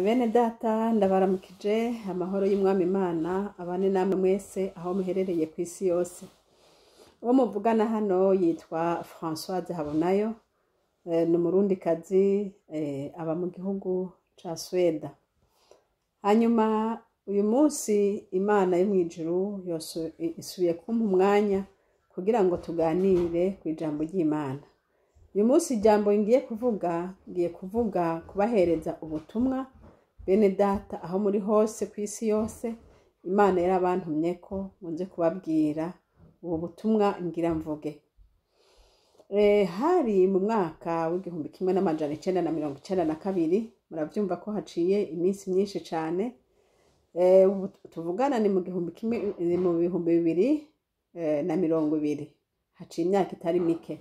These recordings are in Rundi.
Bene data, ndabaramukije amahoro y'Umwami Imana abane namwe mwese aho muherereye ku isi yose. Uwo muvugana hano yitwa Françoise Habonayo, ni umurundikazi, aba mu gihugu ca Sweda. Hanyuma uyu munsi Imana yo mw'ijuru isubiye kumpa umwanya kugira ngo tuganire kw'ijambo ry'Imana. Uyu munsi ijambo ngiye kuvuga, ngiye kuvuga kubahereza ubutumwa bene data aho muri hose ku isi yose. Imana yarabantumyeko ngo nze kubabwira ubu butumwa ngira mvuge. Hari mu mwaka w'1992, muravyumva ko haciye iminsi myinshi cane. Ubu tuvugana ni mu gihumbi kimwe, ni mu 2020, haciye imyaka itari mike.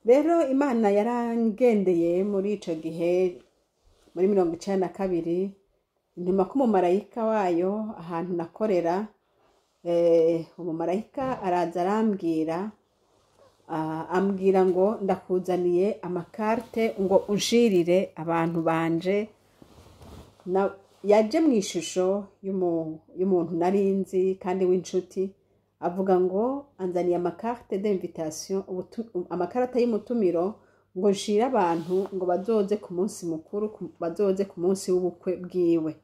Rero Imana yarangendeye muri ico gihe, muri 92, intuma ko umumarayika wayo ahantu nakorera. Umumarayika araza arambwira, ambwira ngo ndakuzaniye amakarte ngo unshirire abantu banje. Yaje mu ishusho y'umuntu narinzi kandi w'inshuti, avuga ngo anzaniye amakarte d'invitation, amakarata y'umutumiro, ngo nshire abantu ngo bazoze ku munsi mukuru, bazoze ku munsi w'ubukwe bwiwe.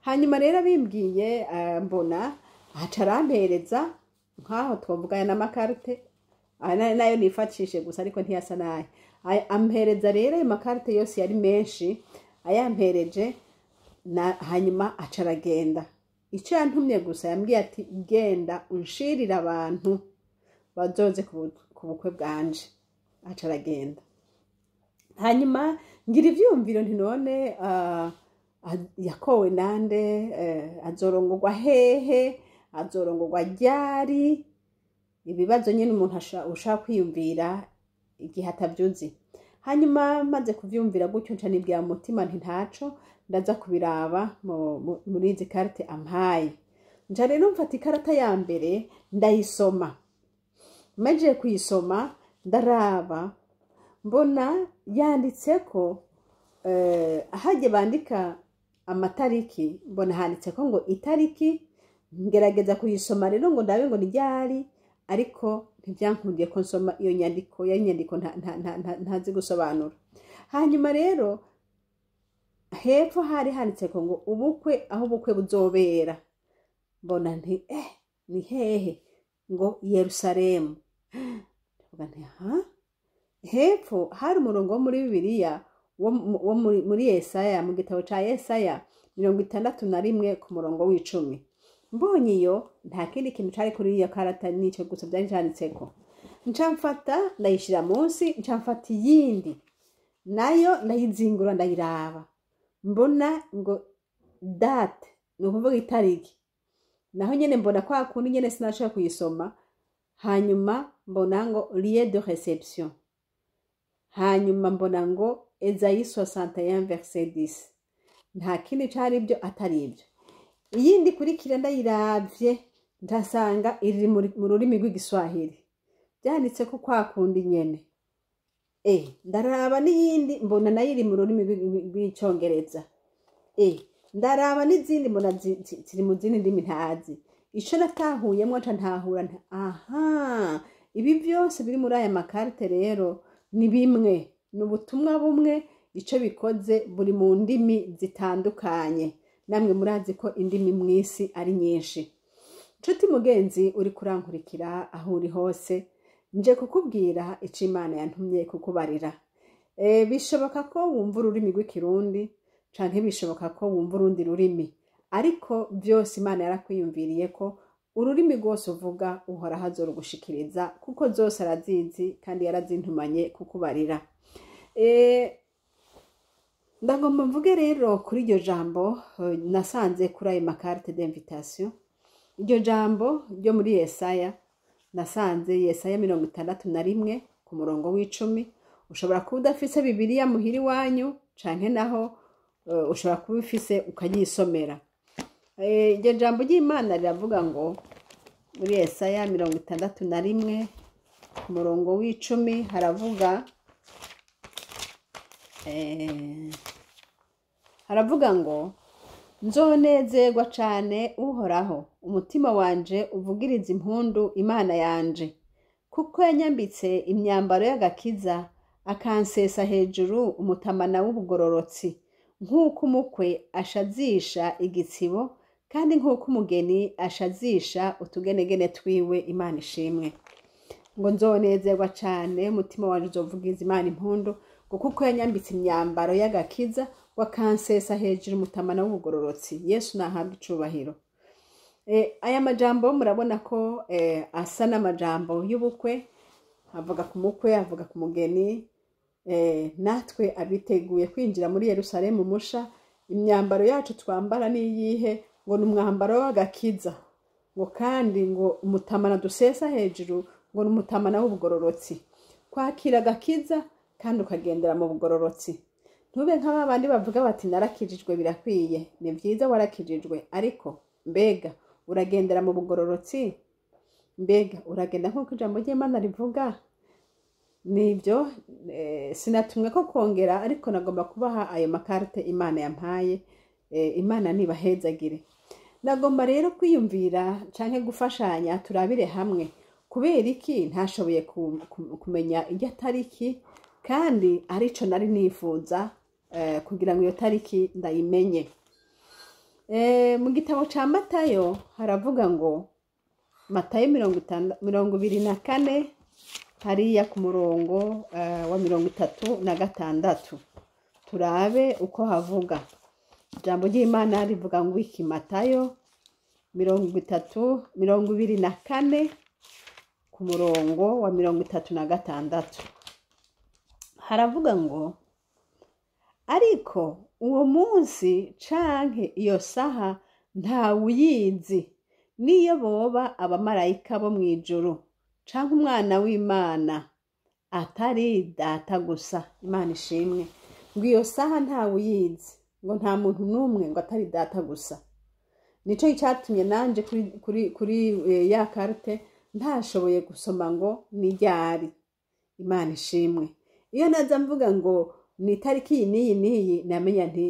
Hanyuma rero abimbwiye, mbona aca arampereza nkaho twavugana n'amakarte nayo nifashishe gusa, ariko ntiyasa nayo. Ampereza rero ayo makarte yose yari menshi, ayampereje na, hanyuma aca aragenda. Ico yantumye gusa, yambwiye ati: "Genda unshirire abantu bazoze ku bukwe bwanje." Aca aragenda. Hanyuma ngira ivyumviro nti: "None yakowe nande? Azorongorwa hehe? Azorongorwa ryari?" Ibibazo nyine umuntu ushaka kwiyumvira igihe atavyuzi. Hanyuma maze kuvyumvira gutyo, nca nibwira mu mutima nti: "Ntaco, ndaza kubiraba muri izi carte ampaye." Nca rero mfata ikarata ya mbere ndayisoma. Maze kuyisoma ndaraba, mbona yanditseko, ahajye bandika amatariki, mbona handitseko ngo itariki. Ngerageza kuyisoma rero ngo ndabe ngo ni ryari, ariko ntibyankundiye ko nsoma iyo nyandiko. Ya nyandiko ntazi gusobanura. Hanyuma rero hepfo hari handitseko ngo ubukwe, aho ubukwe buzobera. Mbona nti: "Ni hehe?" Ngo Yerusalemu. Ndavuga nti: "Ha." Hepfo hari umurongo wo muri Bibiliya, wo muri Yesaya, mu gitabo ca Yesaya 61 ku murongo w'10. Mbonye iyo, nta kindi kintu cari kuri iyo karata, nico gusa vyari vyanditseko. Nca mfata ndayishira munsi, nca mfata iyindi nayo ndayizingura ndayiraba, mbona ngo date, ni ukuvuga itariki. Naho nyene mbona kwa kundi nyene sinashobora kuyisoma. Hanyuma mbona ngo lieu de réception, hanyuma mbona ngo Esaïe 61 verset 10. Nta kindi cari ibyo atari ibyo. Iyindi kurikira ndayiravye, ndasanga iri mu rurimi rw'Igiswahili, byanditse ko kwa kundi nyene. Ndaraba n'iyindi, mbona nayo iri mu rurimi rw'Icongereza. Ndaraba n'izindi, mbona ziri mu zindi ndimi ntazi. Ico natahuyemwo, nca ntahura nti: "Aha, ibi byose biri muri aya makarte rero ni bimwe, ni ubutumwa bumwe. Ico bikoze buri mu ndimi zitandukanye." Namwe murazi ko indimi mw'isi ari nyinshi. Nshuti mugenzi uri kurankurikira aho uri hose, nje kukubwira ico Imana yantumye kukubarira. Bishoboka ko wumva ururimi rw'Ikirundi, canke bishoboka ko wumva urundi rurimi, ariko byose Imana yarakwiyumviriye ko ururimi rwose uvuga Uhoraho azorugushikiriza, kuko zose arazizi kandi yarazintumanye kukubarira. Ndagomba mvuge rero kuri iryo jambo nasanze kuri ayo makarte d'invitation, iryo jambo ryo muri Yesaya nasanze, Yesaya 61 ku murongo w'10. Ushobora kuba udafise Bibiliya muhira iwanyu, canke naho ushobora kuba ufise ukayisomera. Iryo jambo ry'Imana riravuga ngo muri Yesaya 61 ku murongo w'10 haravuga. Haravuga ngo: "Nzonezerwa cane Uhoraho, umutima wanje uvugiriza impundu Imana yanje, kuko yanyambitse imyambaro y'agakiza, akansesa hejuru umutamana w'ubugororotsi, nk'uko umukwe ashazisha igitsibo, kandi nk'uko umugeni ashazisha utugenegene twiwe." Imana ishimwe. Ngo nzonezerwa cane, umutima wanje uzovugiza Imana impundu, ngo kuko yanyambitse imyambaro y'agakiza, ngo akansesa hejuru umutamana w'ubugororotsi. Yesu nahabwa icubahiro. Aya majambo murabona ko asa n'amajambo y'ubukwe. Avuga ku mukwe, avuga ku mugeni. Natwe abiteguye kwinjira muri Yerusalemu musha, imyambaro yacu twambara niyihe? Ngo ni umwambaro w'agakiza, ngo kandi ngo umutamana dusesa hejuru ngo ni umutamana w'ubugororotsi. Kwakira agakiza kandi ukagendera mu bugororotsi, ntube nk'aba bandi bavuga bati: "Narakijijwe, birakwiye." Ni byiza, warakijijwe, ariko mbega uragendera mu bugororotsi? Mbega uragenda nk'uko ijambo ry'Imana rivuga? Nibyo, sinatumwe ko kongera, ariko nagomba kubaha ayo makarite Imana yampaye. Imana ntibahezagire. Nagomba rero kwiyumvira canke gufashanya, turabire hamwe kubera iki ntashoboye kumenya irya tariki, kandi arico nari nifuza, kugira ngo iyo tariki ndayimenye. Mu gitabo ca Matayo haravuga ngo, Matayo 24, hariya ku murongo wa 36, turabe uko havuga. Ijambo ry'Imana rivuga ngo iki? Matayo 24 ku murongo wa 36 haravuga ngo: "Ariko uwo munsi canke iyo saha ntawuyizi, niyo boba abamarayika bo mw'ijuru canke Umwana w'Imana, atari Data gusa." Imana ishimwe. Ngo iyo saha ntawuyizi, ngo nta muntu n'umwe, ngo atari Data gusa. Nico cyatumye nanje kuri ya carte ntashoboye gusoma ngo ni ryari. Imana ishimwe. Iyo naza mvuga ngo ni itariki iyi n'iyi n'iyi, namenya nti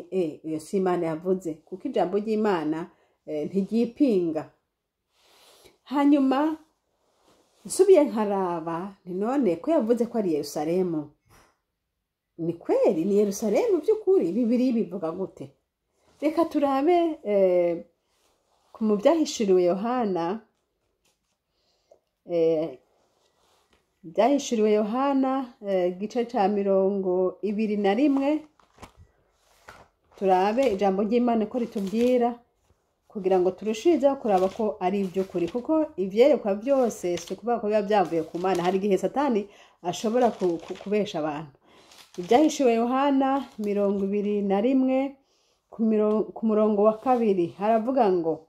iyo si Imana yavuze, kuko ijambo ry'Imana ntiryipinga. Hanyuma nsubiye nkaraba nti: "None ko yavuze ko ari Yerusalemu, ni kweri ni Yerusalemu by'ukuri? Bibiri bivuga gute?" Reka turabe mu Byahishuriwe Yohana, Byahishuriwe Yohana, igice ca 21, turabe ijambo ry'Imana ko ritubwira, kugira ngo turushirizeho kuraba ko ari iby'ukuri, kuko ivyerekwa byose si ukuvuga ko biba byavuye ku Mana. Hari igihe Satani ashobora kubesha abantu. Ibyahishuwe Yohana 21 ku murongo wa 2 haravuga ngo: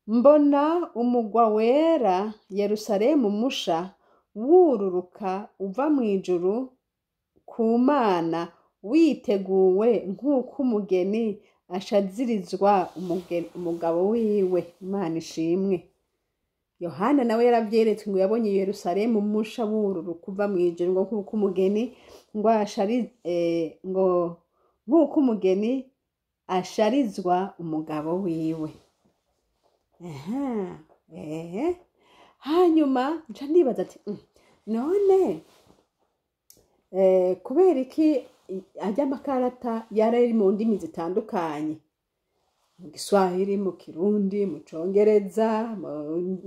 "Mbona umugwa wera, Yerusalemu musha, wururuka uva mu ijuru ku Mana, witeguwe nk'uko umugeni ashazirizwa umugabo wiwe." Imana ishimwe. Yohana nawe yaravyeretswe, ngo yabonye Yerusalemu musha wururuka uva mu ijuru, ngo nk'uko umugeni ngo ashari ngo nk'uko umugeni asharizwa umugabo wiwe. Aha, hanyuma nca ndibaza ati: "None kubera iki arya makarata yari ari mu ndimi zitandukanye, mu Giswahili, mu Kirundi, mu Congereza,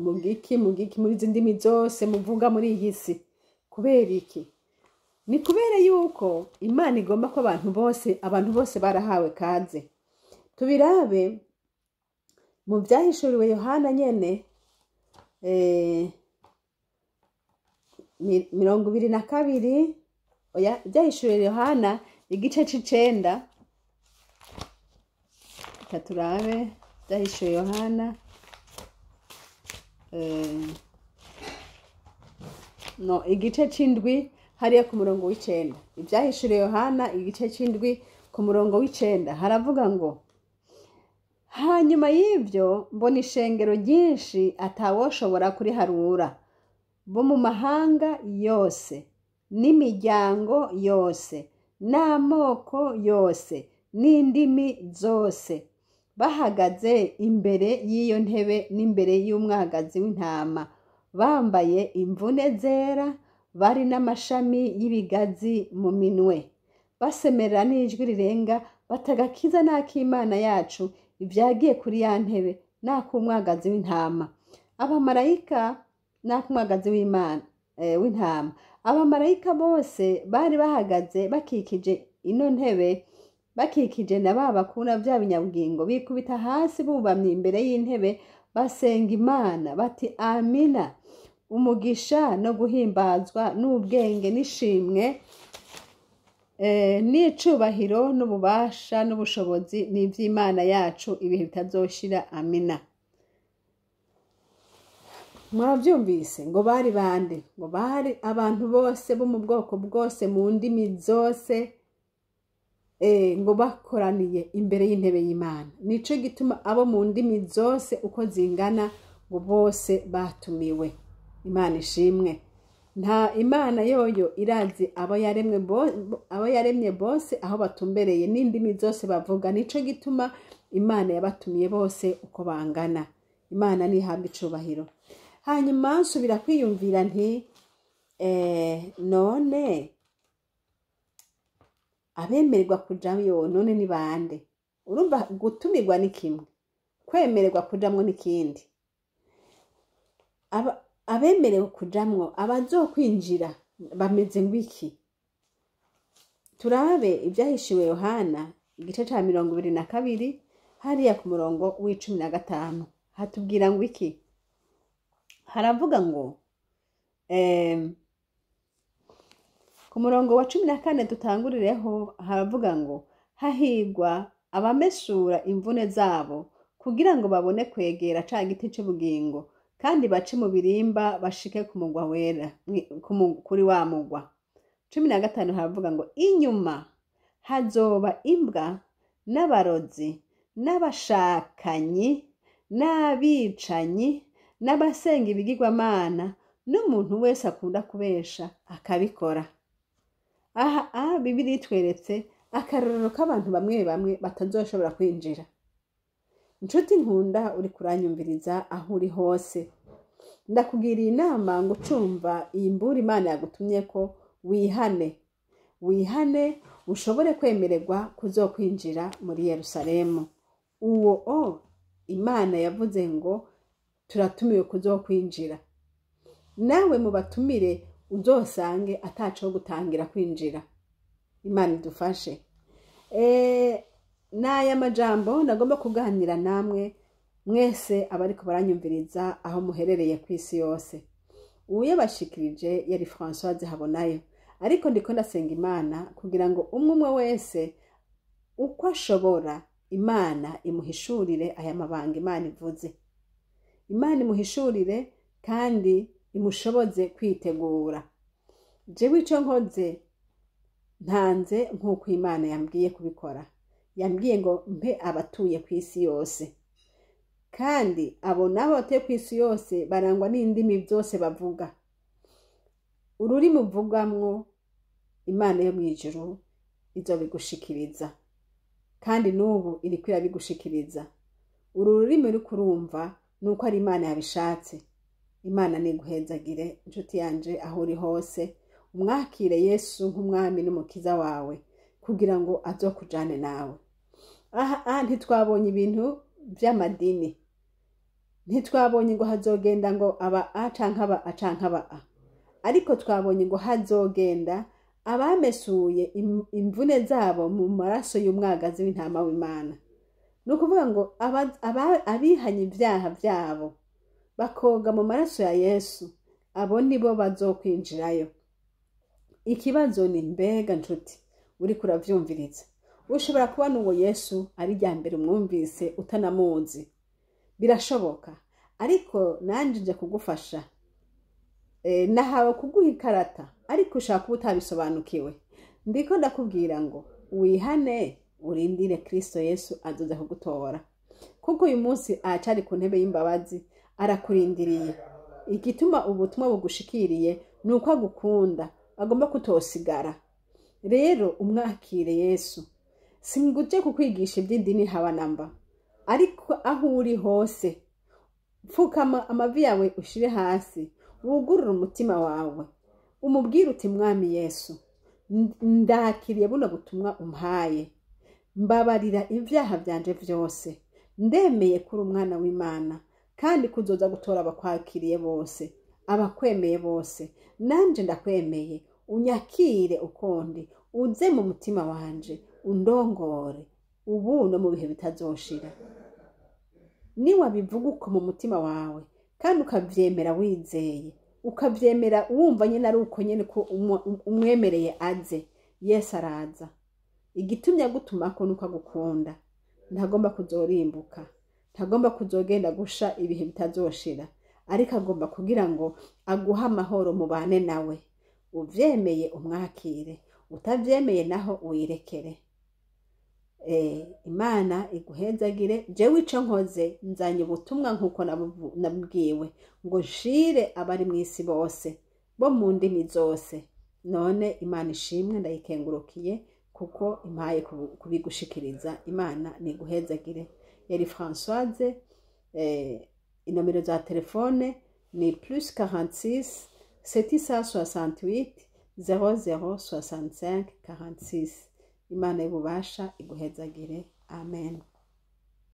mu giki, mu giki, muri izi ndimi zose muvuga muri iyi si? Kubera iki?" Ni kubera yuko Imana igomba ko abantu bose barahawe kaze. Tubirabe mu Byahishuriwe Yohana nyene, 22, oya, Ibyahishuriwe Yohana igice c'icenda. Reka turabe Ibyahishuriwe Yohana, no igice c'indwi, hariya ku murongo w'icenda. Ibyahishuriwe Yohana igice c'indwi ku murongo w'icenda haravuga ngo: "Hanyuma y'ibyo mbona ishengero ryinshi atawoshobora kuriharura, bo mu mahanga yose n'imiryango yose n'amoko yose." n'indimi zose, bahagaze imbere y'iyo ntebe n'imbere y'umwagazi w'intama, bambaye imvune zera, bari n'amashami y'ibigazi mu minwe, basemerera n'ijwi rirenga bati: agakiza n'ak'Imana yacu ibyagiye kuri ya ntebe n'ak'umwagazi w'intama. Abamarayika n'ak'umwagazi w'Imana w'intama. Abamarayika bose bari bahagaze bakikije ino ntebe, bakikije na ba bakuru na bya binyabugingo, bikubita hasi bubamye imbere y'intebe, basenga Imana bati: amina, umugisha no guhimbazwa n'ubwenge n'ishimwe n'icubahiro n'ububasha n'ubushobozi n'ivy'Imana yacu ibihe bitazoshira, amina. Mwavyumvise ngo bari bande? Ngo bari abantu bose bo mu bwoko bwose, mu ndimi zose, ngo bakoraniye imbere y'intebe y'Imana. Nico gituma abo mu ndimi zose uko zingana ngo bose batumiwe. Imana ishimwe. Nta Imana yoyo irazi abo yaremwe, abo yaremye bose aho batumbereye n'indimi zose bavuga. Nico gituma Imana yabatumiye bose uko bangana. Imana nihabwa icubahiro. Hanyuma nsubira kwiyumvira nti none abemererwa kujayo none ni bande? Urumva, gutumirwa ni kimwe, kwemererwa kujamwo n'ikindi. Abemerewe kujamwo, abazokwinjira bameze ngwiki? Turabe Ibyahishiwe Yohana igice ca 22, hariya ku murongo w'15, hatubwira ngo iki? Haravuga ngo ku murongo wa 14 dutangurireho, haravuga ngo: hahigwa abamesura imvune zabo, kugira ngo babone kwegera ca giti c'ubugingo, kandi bace mu birimba bashike ku mugwa wera, kuri wa mugwa. 15 haravuga ngo: inyuma hazoba imbwa n'abarozi n'abashakanyi n'abicanyi n'abasenga ibigirwamana n'umuntu wese akunda kubesha akabikora. Aha Bibiliya itweretse akarorero k'abantu bamwe bamwe batazoshobora kwinjira. Inshuti nkunda uri kuranyumviriza aho uri hose, ndakugiriye inama ngo ucumva iyi mbura Imana yagutumye ko wihane, wihane ushobore kwemererwa kuzokwinjira muri Yerusalemu. Uwo o Imana yavuze ngo turatumiwe kuzokwinjira, nawe mu batumire uzosange ataco gutangira kwinjira. Imana idufashe. N'aya majambo nagomba kuganira namwe mwese abariko baranyumviriza aho muherereye ku isi yose. Uwuyabashikirije yari Françoise Habonayo, ariko ndiko ndasenga Imana kugira ngo umwe umwe wese uko ashobora Imana imuhishurire aya mabanga Imana ivuze. Imana imuhishurire kandi imushoboze kwitegura. Jewe ico nkoze ntanze nk'uko Imana yambwiye kubikora. Yambwiye ngo mpe abatuye ku isi yose, kandi abo nabo batuye ku isi yose barangwa n'indimi byose bavuga. Ururimi uvugamwo Imana yo mw'ijuru izobigushikiriza, kandi n'ubu iriko irabigushikiriza. Uru rurimi uriko urumva nuko ari Imana yabishatse. Imana niguhezagire inshuti yanje aho uri hose, umwakire Yesu nk'umwami n'umukiza wawe kugira ngo azokujane nawe. Aha ntitwabonye ibintu vy'amadini, ntitwabonye ngo hazogenda ngo aba a canke aba a canke aba a, ariko twabonye ngo hazogenda abamesuye imvune zabo mu maraso y'umwagazi w'intama w'Imana. Ni ukuvuga ngo abihanye ibyaha vyabo bakoga mu maraso ya Yesu, abo nibo bazokwinjirayo. Ikibazo ni mbega nshuti uriko uravyumviriza, ushobora kuba n'uwo Yesu ari irya mbere umwumvise utanamuzi, birashoboka. Ariko nanje nje kugufasha, nahawe kuguha ikarata, ariko ushaka kuba utabisobanukiwe. Ndiko ndakubwira ngo wihane urindire Kristo Yesu azoza kugutora, kuko uyu munsi acari ku ntebe y'imbabazi arakurindiriye. Igituma ubutumwa bugushikiriye ni uko agukunda, agomba kutosigara. Rero umwakire Yesu. Singuje kukwigisha iby'idini haba namba, ariko aho uri hose pfukama amavi yawe ushire hasi, wugurure umutima wawe, umubwire uti: "Mwami Yesu, ndakiriye buno butumwa umpaye, mbabarira ibyaha byanje byose. Ndemeye kuri umwana w'Imana kandi kuzoza gutora abakwakiriye bose, abakwemeye bose. Nanje ndakwemeye, unyakire ukundi, uze mu mutima wanje, undongore ubu no mu bihe bitazoshira." Niwabivuga uko mu mutima wawe kandi ukavyemera wizeye, ukavyemera wumva nyine ari uko nyine ko umwemereye aze, Yesu araza. Igitumye agutumako nuko agukunda. Ntagomba kuzorimbuka, ntagomba kuzogenda gusha ibihe bitazoshira, ariko agomba kugira ngo aguhe amahoro, mubane nawe. Uvyemeye umwakire, utavyemeye naho wirekere. Imana iguhezagire. Jewe ico nkoze, nzanye ubutumwa nk'uko nabwiwe ngo nshire abari mu isi bose bo mu ndimi zose. None Imana ishimwe, ndayikengurukiye kuko impaye kubigushikiriza. Imana niguhezagire. Yari Françoise. Inomero za telefone ni +46 768 00 65 46. Imana y'ububasha iguhezagire. Amen.